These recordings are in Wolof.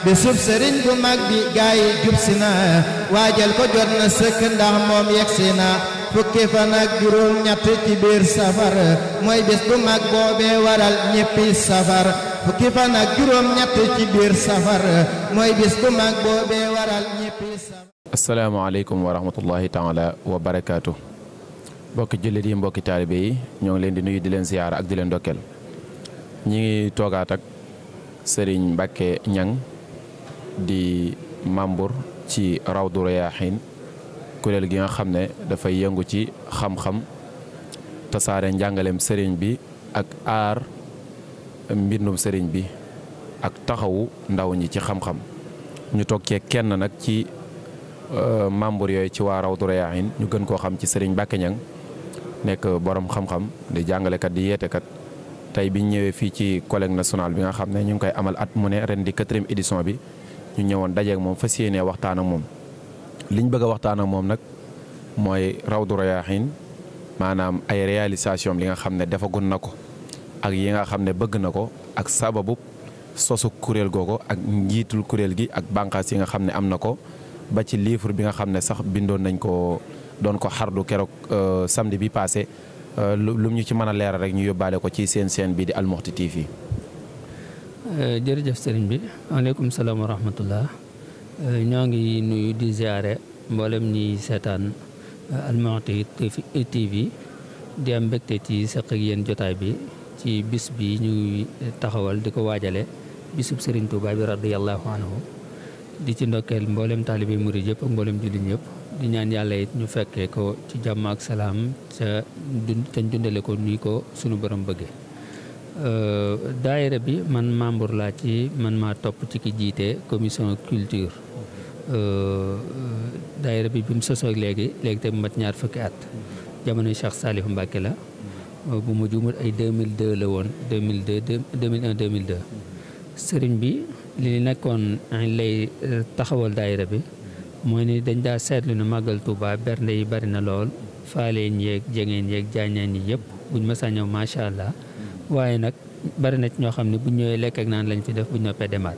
bisub sëriñ bu mag bi gaay yi jub si na waajal ko jot na sëkk ndax moom yegsi na fukki fan ak juróom ñett ci biir safar mooy bis bu mag boobee waral ñéppi safar fukki fan ak juróom ñett ci biir safar mooy bis bu mag boobee waral ñéppi safar. asalaamaaleykum wa rahmatullahi taala wa barakaatu. mbokki jullit yi mbokki taalibe yi ñoo ngi leen di nuyu di leen ziyaara ak di leen ndokkeel. ñi ngi toogaat ak Serigne Mbacke niang di membre ci rawdou rayahin kuréel gi nga xam ne dafay yëngu ci xam-xam tasaare njàngaleem sëriñ bi ak aar mbindum sëriñ bi ak taxawu ndaw ñi ci xam-xam. ñu toog cee kenn nag ci membre yooyu ci waa rawdou rayahin ñu gën koo xam ci Serigne Mbacke niang nekk borom xam-xam di jàngalekat di yeetekat. tey biñ ñëwee fii ci collègue national bi nga xam ne ñu ngi koy amal at mu ne ren di 4e édition bi ñu ñëwoon dajeek moom fas yéenee waxtaan ak moom. liñ bëgg a waxtaan ak moom nag mooy rawdou rayahin maanaam ay réalisation li nga xam ne defagun na ko ak yi nga xam ne bëgg na ko ak sababu sosu kuréel googu ak njiitul kuréel gi ak bànqaas yi nga xam ne am na ko ba ci livre bi nga xam ne sax bindoon nañ ko doon ko xardu keroog samedi bi passé. lu ñu ci mën a leeral rek ñu yóbbaale ko ci seen bi di Al Mouhty TV. jërëjëf sëriñ bi waaleykum salaam wa rahmatullah ñoo ngi nuyu di ziare mboolem ñi seetaan Al Mouhty TV di am mbégte ci seq ak yéen jotaay bi ci bis bi ñuy taxawal di ko waajale bisub sëriñ Touba bi radiyallahu anhu di ci ndokkeel mboolem taalibe murid yëpp ak mboolem jullit ñëpp. di ñaan yàlla it ñu fekkee ko ci jàmm ak salaam te dundale ko ni ko sunu borom bëggee. daayira bi man membre laa ci man maa topp ci ki jiite commission culture. daayira bi mu sosoo léegi te mu mat ñaar fukki at. jamono Cheikh Salif Mbacke la bu mu juumul ay 2002 la woon 2002 sëriñ bi li nekkoon lay taxawal daayira bi. mooy ni dañ daa seetlu ne màggal Touba bernde yi bari na lool faaleen yeeg jegeen yeeg jaañaan yi yëpp buñ mësa ñëw macha allah waaye nag bari na ci ñoo xam ne buñ ñëwee lekk ak naan lañ fi def buñ noppee demaat.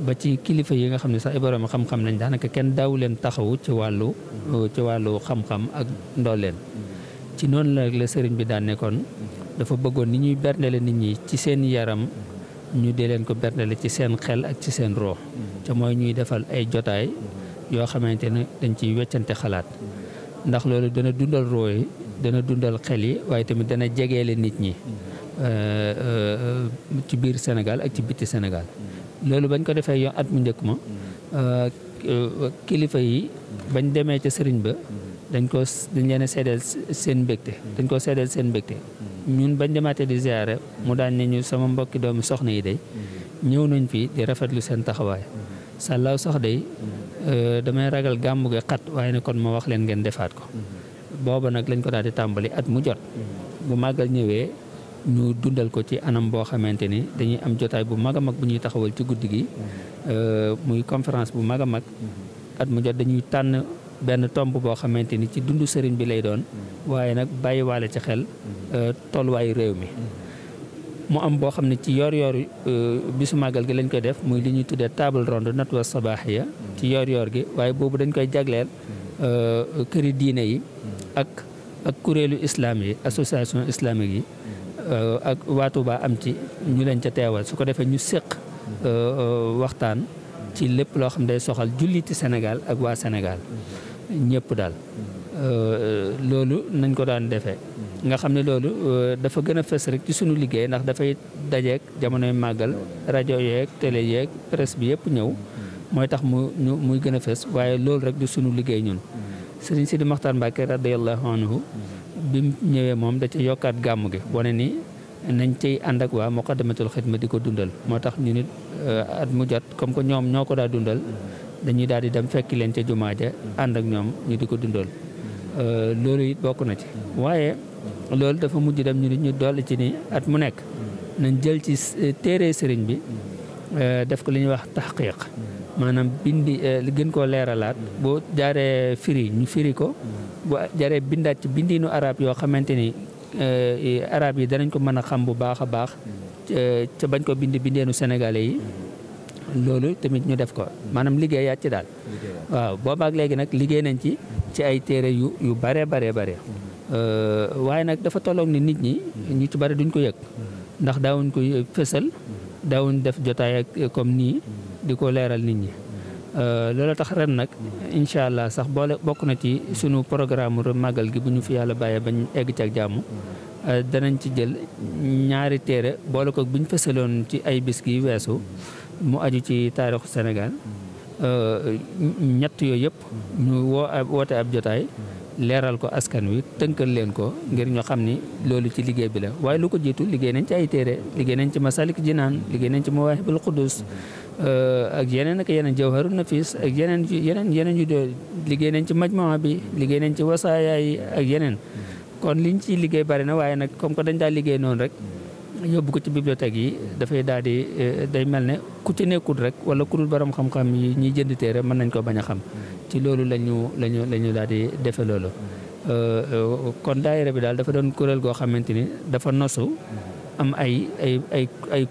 ba ci kilifa yi nga xam ne sax ay borom xam-xam lañ daanaka kenn daaw leen taxawu ci wàllu xam-xam ak ndolleen. ci noonu la sëriñ bi daan nekkoon dafa bëggoon ni ñuy berndele nit ñi ci seen yaram ñu dee leen ko berndele ci seen xel ak ci seen roo te mooy ñuy defal ay jotaay. yoo xamante ne dañ ciy weccante xalaat ndax loolu dana dundal roo yi dana dundal xel yi waaye tamit dana jegeele nit ñi ci biir Sénégal ak ci biti Sénégal. loolu bañ ko defee yoon at mu njëkk ma kilifa yi bañ demee ca sëriñ ba dañ leen a seedeel seen mbégte dañ ko seedeel seen mbégte ñun bañ demaatee di ziare mu daan ne ñu sama mbokki doomi soxna yi day ñëw nañ fi di rafetlu seen taxawaay sàllaaw sax day damay ragal gàmmu gi xat waaye ne kon ma wax leen ngeen defaat ko. booba nag lañ ko daal di tàmbali at mu jot bu màggal ñëwee ñu dundal ko ci anam boo xamante ni dañuy am jotaay bu mag a mag bu ñuy taxawal ci guddi gi muy conférence bu mag a mag at mu jot dañuy tànn benn tomb boo xamante ni ci dundu sëriñ bi lay doon waaye nag bàyyiwaale ci xel tolluwaayu réew mi. mu am boo xam ne ci yor-yor bisu màggal gi lañ koy def muy li ñuy tuddee table ronde natwa sabaaxiya ci yor-yor gi waaye boobu dañ koy jagleel këri diine yi ak kuréelu islam yi association islamique yi ak waa Touba am ci ñu leen ca teewal su ko defee ñu séq waxtaan ci lépp loo xam day soxal julliti Sénégal ak waa Sénégal ñëpp daal. loolu nañ ko daan defee nga xam ne loolu dafa gën a fës rek ci sunu liggéey ndax dafay dajeek jamonoy màggal rajo yeeg télé yeeg presse bi yëpp ñëw mooy tax muy gën a fës waaye loolu rek du sunu liggéey ñun. Serigne Sidi Mokhtar Mbacke radiyallahu anhu bi mu ñëwee moom da ca yokkaat gàmmu gi wane ni nañ ciy ànd ak waa Muqaddamatul Xidma di ko dundal moo tax ñu nit at mu jot comme que ñoom ñoo ko daa dundal dañuy daal di dem fekki leen ca jumaa ja ànd ak ñoom ñu di ko dundal. loolu it bokk na ci waaye loolu dafa mujj dem ñu dolli ci ni at mu nekk nañ jël ci téere sëriñ bi def ko li ñuy wax taxqiq maanaam bindi gën koo leeralaat boo jaaree firi ñu firi ko bu jaree bindaat ci bindiinu arab yoo xamante ni arab yi danañ ko mën a xam bu baax a baax ca bañ ko bindeenu sénégalais yi loolu tamit ñu def ko maanaam liggéeyaat ci daal waaw boobaak léegi nag liggéey nañ ci ay téere yu bare waaye nag dafa tolloog ni nit ñi ñu ci bari duñ ko yëg ndax daawuñ ko fësal daawuñ def jotaay ak comme nii di ko leeral nit ñi loolu tax ren nag incha allah sax bokk na ci sunu programme màggal gi bu ñu fi yàlla bàyyee bañ egg ci ak jàmm danañ ci jël ñaari téere boole ko bu ñu fësaloon ci ay bis gi weesu mu aju ci taarixu Sénégal ñett yooyu yëpp ñu woote ab jotaay leeral ko askan wi tënkal leen ko ngir ñu xam ni loolu ci liggéey bi la waaye lu ko jiitu liggéey nañ ci ay téere liggéey nañ ci Masalik Jinaan liggéey nañ ci Mawaahibul Quddus ak yeneen Jawharun Nafis ak yeneen yu doo liggéey nañ ci Majmuwa bi liggéey nañ ci wasaaya yi ak yeneen kon liñ ci liggéey bari na waaye nag comme que dañ daal liggéey noonu rek yóbbu ko ci bibliothèque yi dafay daal di day mel ne ku ci nekkul rek wala ku dul borom xam-xam yi ñiy jënd téere mën nañ ko bañ a xam ci loolu lañu daal di defe loolu kon daayira bi daal dafa doon kuréel goo xamante ni dafa nosu am ay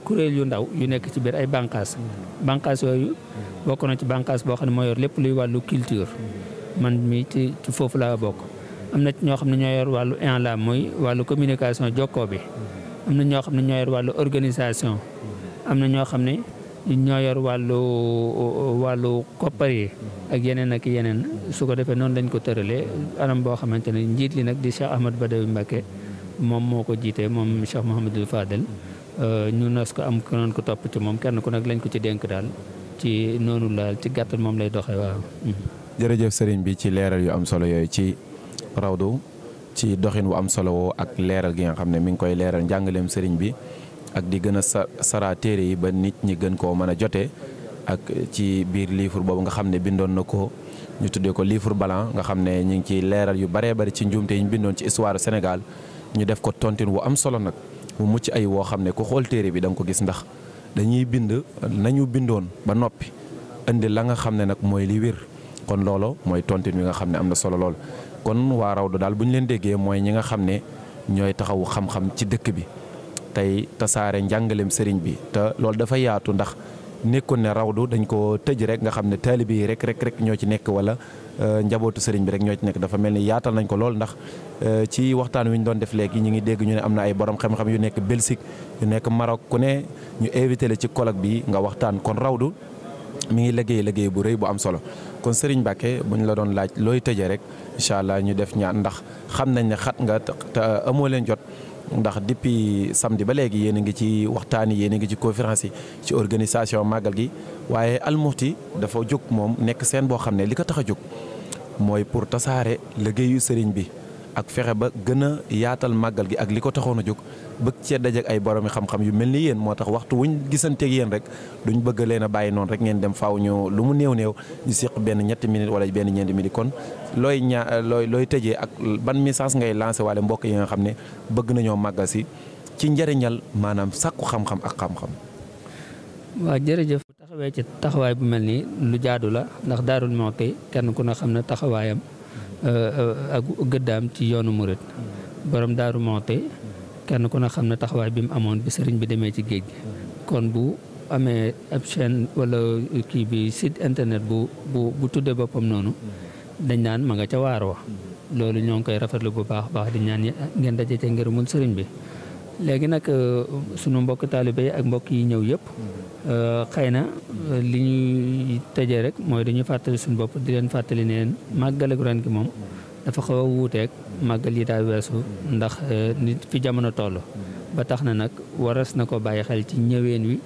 kuréel yu ndaw yu nekk ci biir ay bànqaas yooyu bokk na ci bànqaas boo xam ne moo yor lépp luy wàllu culture man mi ci foofu laa bokk am na ñoo xam ne ñoo yor wàllu inlam mooy wàllu communication jokkoo bi am na ñoo xam ne ñoo yor wàllu organisation am na ñoo xam ne ñoo yor wàllu koppar yi ak yeneen su ko defee noonu lañ ko tëralee anam boo xamante ne njiit li nag di Cheikh Ahmad Badawi Mbacke moom moo ko jiite moom Cheikh Mouhamadul Fadel ñu nos ko am ko noonu ko topp ci moom kenn ku nag lañ ko ci dénk daal ci noonu laal ci gàttal moom lay doxee waaw. jërëjëf sëriñ bi ci leeral yu am solo yooyu ci rawdu ci doxin wu am solo woo ak leeral gi nga xam ne mi ngi koy leeral njàngaleem sëriñ bi ak di gën a sara téere yi ba nit ñi gën koo mën a jotee ak ci biir livre boobu nga xam ne bindoon na ko ñu tuddee ko livre blanc nga xam ne ñu ngi ciy leeral yu baree bari ci njuumte yi ñu bindoon ci histoire Sénégal ñu def ko tontin wu am solo nag mu mucc ay woo xam ne ku xool téere bi da nga ko gis ndax dañuy bind nañu bindoon ba noppi indi la nga xam ne nag mooy li wér kon loolu mooy tontin wi nga xam ne am na solo lool. kon waa rawdu daal bu ñu leen déggee mooy ñi nga xam ne ñooy taxawu xam-xam ci dëkk bi tey tasaare njàngaleem sëriñ bi te loolu dafa yaatu ndax nekkoon ne rawdu dañ ko tëj rek nga xam ne taalibe yi rek ñoo ci nekk wala njabootu sëriñ bi rek ñoo ci nekk dafa mel ni yaatal nañ ko lool ndax ci waxtaan wi ñu doon def léegi ñu ngi dégg ñu ne am na ay borom xam-xam yu nekk Belgique yu nekk Maroc ku ne ñu invité la ci colloque bi nga waxtaan kon rawdu mi ngi liggéey bu rëy bu am solo kon Serigne Mbacke bu ñu la doon laaj looy tëjee rek incha allah ñu def ñaan ndax xam nañ ne xat nga te amoo leen jot ndax depuis samedi ba léegi yéen a ngi ci waxtaan yi yéen a ngi ci conférence yi ci organisation màggal gi waaye Al Mouhty dafa jóg moom nekk seen boo xam ne li ko tax a jóg mooy pour tasaare liggéeyu Serigne bi ak fexe ba gën a yaatal màggal gi ak li ko taxoon a jóg bëgg cee dajeek ay boromi xam-xam yu mel ni yéen moo tax waxtu wuñ gisanteeg yéen rek duñ bëgg leen a bàyyi noonu rek ngeen dem faaw ñu lu mu néew ñu seq benn ñetti minutes wala benn ñeenti minutes kon looy tëjee ak ban message ngay lancé wala mbokk yi nga xam ne bëgg nañoo màggal si ci njëriñal maanaam sàkku xam-xam ak xam-xam. waaw jërëjëf. taxawee ci taxawaay bu mel nii lu jaadu la ndax Darou Mouhty kenn ku ne xam ne taxawaayam ak gëddaam ci yoonu murit borom Darou Mouhty kenn ku ne xam ne taxawaay bi mu amoon bi sëriñ bi demee ci géej gi kon bu amee ab chaîne wala kii bi site internet bu tuddee boppam noonu dañ naan ma nga ca waar wa loolu ñoo ngi koy rafetlu bu baax baax di ñaan ngeen daje ca ngërëmul sëriñ bi léegi nag sunu mbokk taalibe yi ak mbokk yi ñëw yëpp xëy na li ñuy tëjee rek mooy dañuy fàttali suñu bopp di leen fàttali ne leen màggal ak ren gi moom dafa xaw a wuuteeg màggal yi daa weesu ndax nit fi jamono toll ba tax na nag waras na ko bàyyi xel ci ñëween wi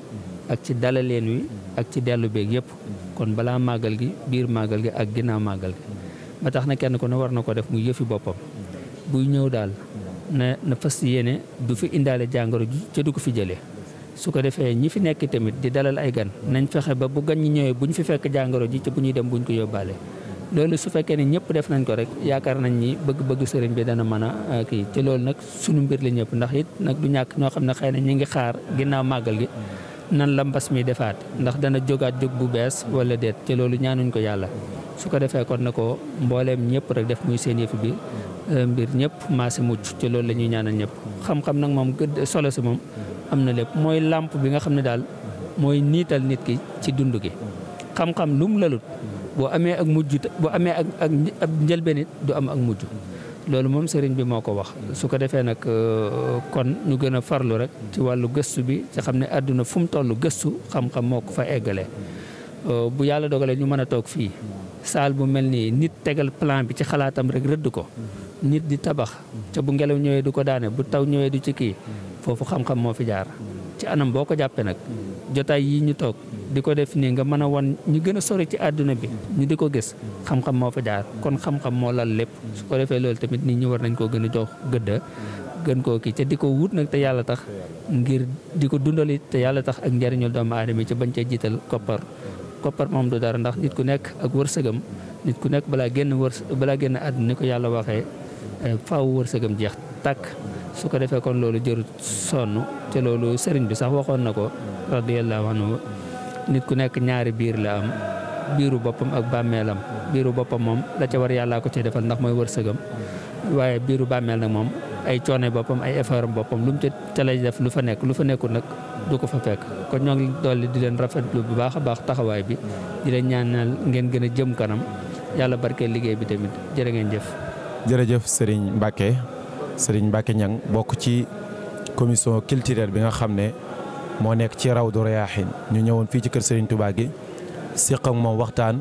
ak ci dalaleen wi ak ci dellu beeg yëpp kon balaa màggal gi biir màggal gi ak ginnaaw màggal gi ba tax na kenn ku ne war na ko def muy yëfi boppam buy ñëw daal na fas yéene du fi indaale jàngoro ji ca du ko fi jëlee su ko defee ñi fi nekk tamit di dalal ay gan nañ fexe ba bu gan ñi ñëwee buñ fi fekk jàngoro ji ca bu ñuy dem buñ ko yóbbaale loolu su fekkee ne ñëpp def nañ ko rek yaakaar nañ ni bëgg-bëgg sëriñ bi dana mën a kii te loolu nag sunu mbir la ñëpp ndax it nag du ñàkk ñoo xam ne xëy na ñu ngi xaar ginnaaw màggal gi nan la mbas mi defaat ndax dana jógaat jóg bu bees wala déet te loolu ñaanuñ ko yàlla su ko defee kon na ko mbooleem ñëpp rek def muy seen yëfi bi mbir ñëpp maase mucc te loolu la ñuy ñaanal ñëpp xam-xam nag moom gëdd solo si moom am na lépp mooy làmp bi nga xam ne daal mooy niital nit ki ci dund gi xam-xam lu mu lalut boo amee ak mujj boo amee ak ab njëlbeen it du am ak mujj loolu moom sëriñ bi moo ko wax su ko defee nag kon ñu gën a farlu rek ci wàllu gëstu bi ci xam ne àdduna fu mu toll gëstu xam-xam moo ko fa eggalee bu yàlla dogalee ñu mën a toog fii saal bu mel nii nit tegal plan bi ci xalaatam rek rëdd ko nit di tabax ca bu ngelaw ñëwee du ko daane bu taw ñëwee du ci kii foofu xam-xam moo fi jaar ci anam boo ko jàppee nag jotaay yi ñu toog di ko def nii nga mën a wan ñu gën a sori ci àdduna bi ñu di ko gis xam-xam moo fa jaar kon xam-xam moo lal lépp su ko defee loolu tamit nit ñi war nañ koo gën a jox gëdda gën koo kii te di ko wut nag te yàlla tax ngir di ko dundali te yàlla tax ak njariñul doomu aadama yi ci bañ cee jiital koppar moom du dara ndax nit ku nekk ak wërsëgam nit ku nekk balaa génn àdduna ni ko yàlla waxee faaw wërsëgam jeex tàkk su ko defee kon loolu jërut sonn te loolu sëriñ bi sax waxoon na ko radiyallahu anhu nit ku nekk ñaari biir la am biiru boppam ak bàmmeelam biiru boppam moom la ca war yàllaa ko ci defal ndax mooy wërsëgam waaye biiru bàmmeel nag moom ay coone boppam ay effort boppam lu mu ca lay def lu fa nekkul nag du ko fa fekk kon ñoo ngi dolli di leen rafetlu bu baax a baax taxawaay bi di leen ñaanal ngeen gën a jëm kanam yàlla barkeel liggéey bi tamit jërë ngeen jëf. jërëjëf Serigne Mbacke Niang bokk ci commission culturelle bi nga xam ne moo nekk ci rawdou rayahin ñu ñëwoon fii ci kër Serigne Touba gi siq ak moom waxtaan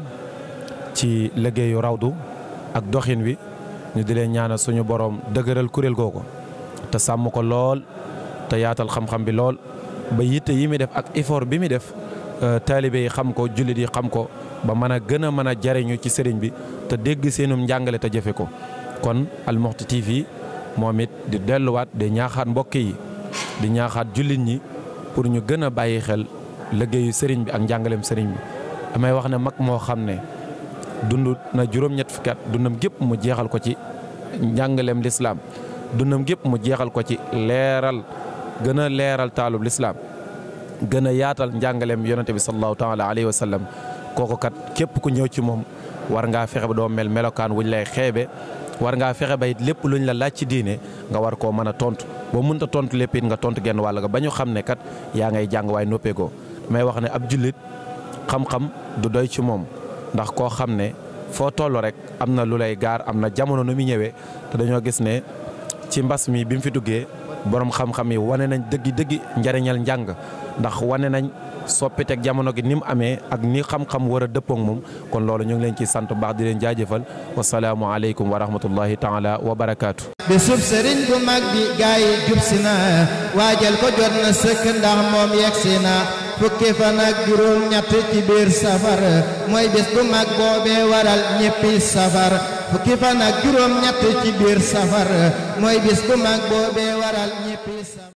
ci liggéeyu rawdu ak doxin wi ñu di leen ñaanal suñu borom dëgëral kuréel googu te sàmm ko lool te yaatal xam-xam bi lool ba yitte yi muy def ak effort bi muy def taalibe yi xam ko jullit yi xam ko ba mën a jariñu ci sëriñ bi te dégg seenum njàngale te jëfe ko kon Al Mouhty TV moom it di delluwaat di ñaaxaat mbokk yi di ñaaxaat jullit ñi pour ñu gën a bàyyi xel liggéeyu sëriñ bi ak njàngaleem sëriñ bi damay wax ne mag moo xam ne dund na juróom-ñett fukki at dundam gépp mu jeexal ko ci njàngaleem lislaam dundam gépp mu jeexal ko ci gën a leeral taalub lislaam gën a yaatal njàngaleem yonente bi sallallahu taala alayhi wa sallam kooku kat képp ku ñëw ci moom war ngaa fexe ba doo mel melokaan wuñ lay xeebe war ngaa fexe ba it lépp luñ la laaj ci diine nga war koo mën a tontu boo mënta tontu lépp it nga tontu genn wàll ga ba ñu xam ne kat yaa ngay jàng waaye noppeekoo damay wax ne ab jullit xam-xam du doy ci moom ndax koo xam ne foo toll rek am na lu lay gaar am na jamono nu mu ñëwee te dañoo gis ne ci mbas mi bi mu fi duggee borom xam-xam yi wane nañ dëggi njariñal njàng ndax wane nañ soppiteeg jamono gi ni mu amee ak ni xam-xam war a dëppoo ak moom kon loolu ñu ngi leen ciy sant baax di leen jaajëfal wasalaamu aleykum wa rahmatullahi taala wa barakaatu. bisub sëriñ bu mag bi gaay yi jub si na waajal ko jot na sëkk ndax moom yegsi na fukki fan ak juróom ñett ci biir safar mooy bis bu mag boobee waral ñéppi safar fukki fan ak juróom ñett ci biir safar mooy bis bu mag boobee waral ñéppi safar